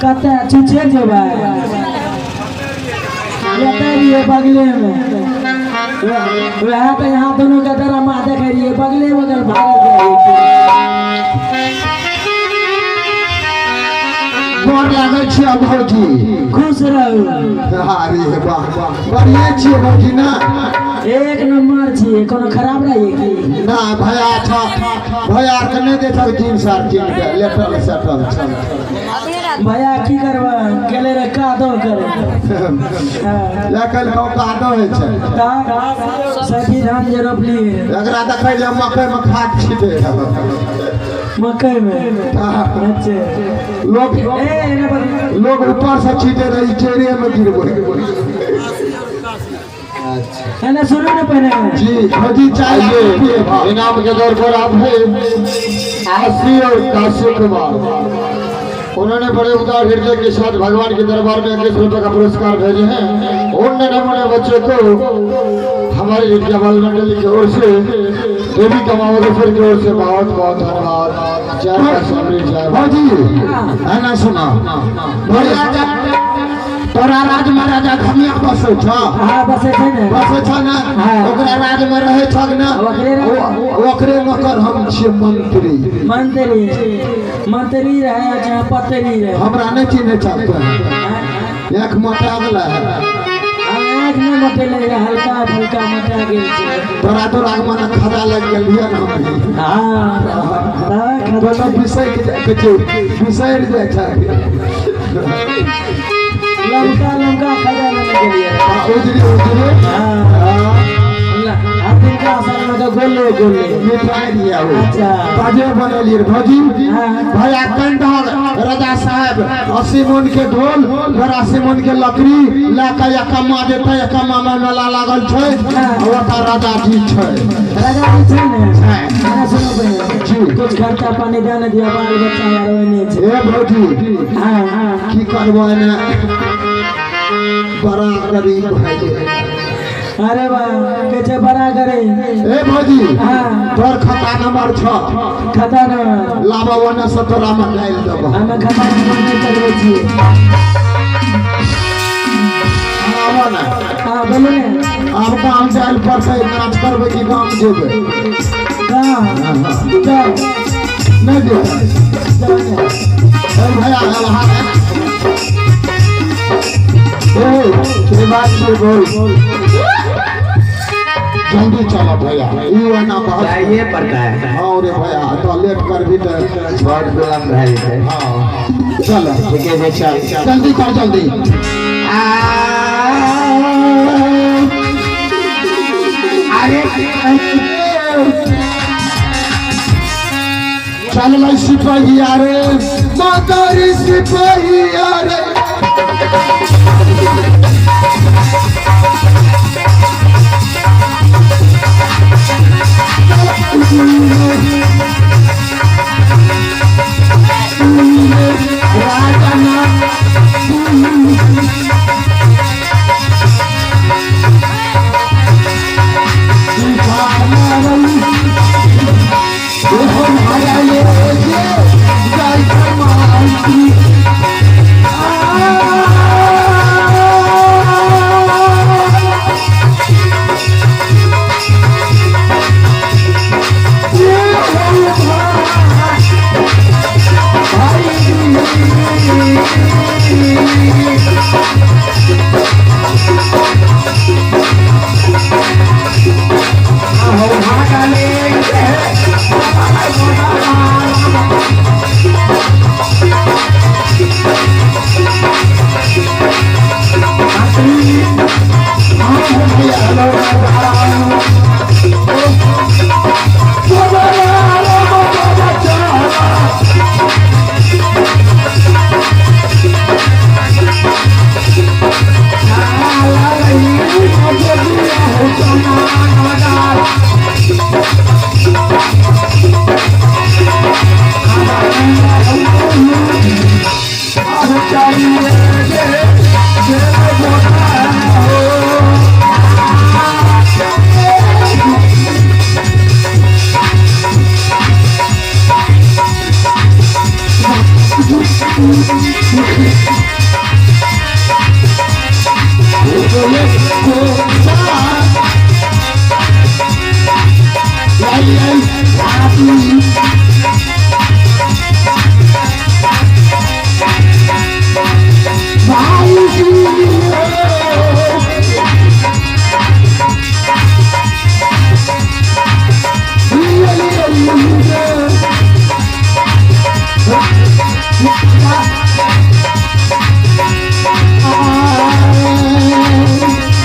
कतऽ छुछे जेबै? एतऽ रहियै बगलेमे, वएह तऽ यहाँ दुनू के ड्रामा देखै रहियै, बगले बगल भागल जाइ रहियै। गोर लागै छियै भौजी। खुश रहू। अरे वाह, बढ़िए छियै भौजी ना? एक नंबर छियै, कोनो खराब रहियै की? ना भैया छ, भैया आरके नहि देखक जींस आर कीन के लेटल सेटल छल। भैया की करबै, गेलै रे कादो करे। हाँ। आइ काल्हि कादो होइ छै? तऽ सठी धान जे रोपलियै। एकरा देखै जे मकई मे खाद छिटै रहै। मकई मे? अच्छा। लोग ए एने पर। लोग ऊपर से छीटे रही, चेहरे में गिरबै। एने सुनू ने पहिने। जी भौजी, चाय आइए पिए। इनाम के तौर पर आप है आशी और काशी कुमार, उन्होंने बड़े उदार हृदय के साथ भगवान के दरबार में 21 रुपए का पुरस्कार भेजे हैं। उन नन्हे बच्चों को हमारी विद्या बाल मंडली की ओर से, देवी कमावेश्वर की ओर से बहुत बहुत धन्यवाद। जय मां स्वामी, जय। भौजी, है ना, सुना भैया, जा तोरा राज में राजा घमिया बसै छ? हाँ, बसै छै ने। बसै छ ने? हाँ। ओकरा राज में रहै छ ने? ओकरे ओकरे नौकर हम छियै, मंत्री। मंत्री, मंत्री रहे चाहे पत्री रहे। हमरा नहि चिन्है छ तों? एक मोटा गेलै है। आँख नहि मोटेले रहे, हल्का फुल्का मोटा गेल छै। तोरा तोरा के मने खदा लागि गेल रहियै ने हम। हाँ, तऽ दोनो बिसरि जाइ छै, बिसरि जाइ छै। लमका लमका खदा लेने गेलियै। उजरी उजरी। हाँ, आ तिनका संगमे तऽ गोले गोले। मिठाई दिया हो। अच्छा। बाजे बनेलियै रे भौजी। हाँ। भैया कंधर राजा साहेब 80 मन के ढोल, 82 मन के लकड़ी लए के एकमा जेतै। एकमा में मेला लागल छै। हाँ। ओतऽ राजा जी छै। राजा जी छै ने? छै। एना सुनो पहिने। जी। कुछ खर्चा पानी दे ने दिया, बाल बच्चा यार ओहिने छै। ए भौजी। हाँ हाँ। की करबो, एने बड़ा गरीब भए गेलै। अरे वाह, कहै छै बड़ा गरीब। ए भौजी। हाँ। तोर खाता नंबर छ? खाता नंबर। लाबऽ, ओने से तोरा में डालि देबो। हमे खाता नंबर नहि चलबै छियै। आबऽ ने। हाँ, बोलू ने। आब गाम जाय लए पड़तै। नाच करबै कि गाम जेबै? गाँव चल। नहि जेबै? चल ने। ए भैया, ए के बात छै, बोल। जल्दी चलो भैया, ई ओना बहुत जाइए पड़ता है। हाँ रे भैया, तो लेट कर भी तो बहुत विलम्ब भए जेतै। हाँ, चलो। ठीके छै, चल। जल्दी कर, जल्दी। अरे। चल सिपहिया रे मदर, सिपहिया रे। राजा ना। बोले को।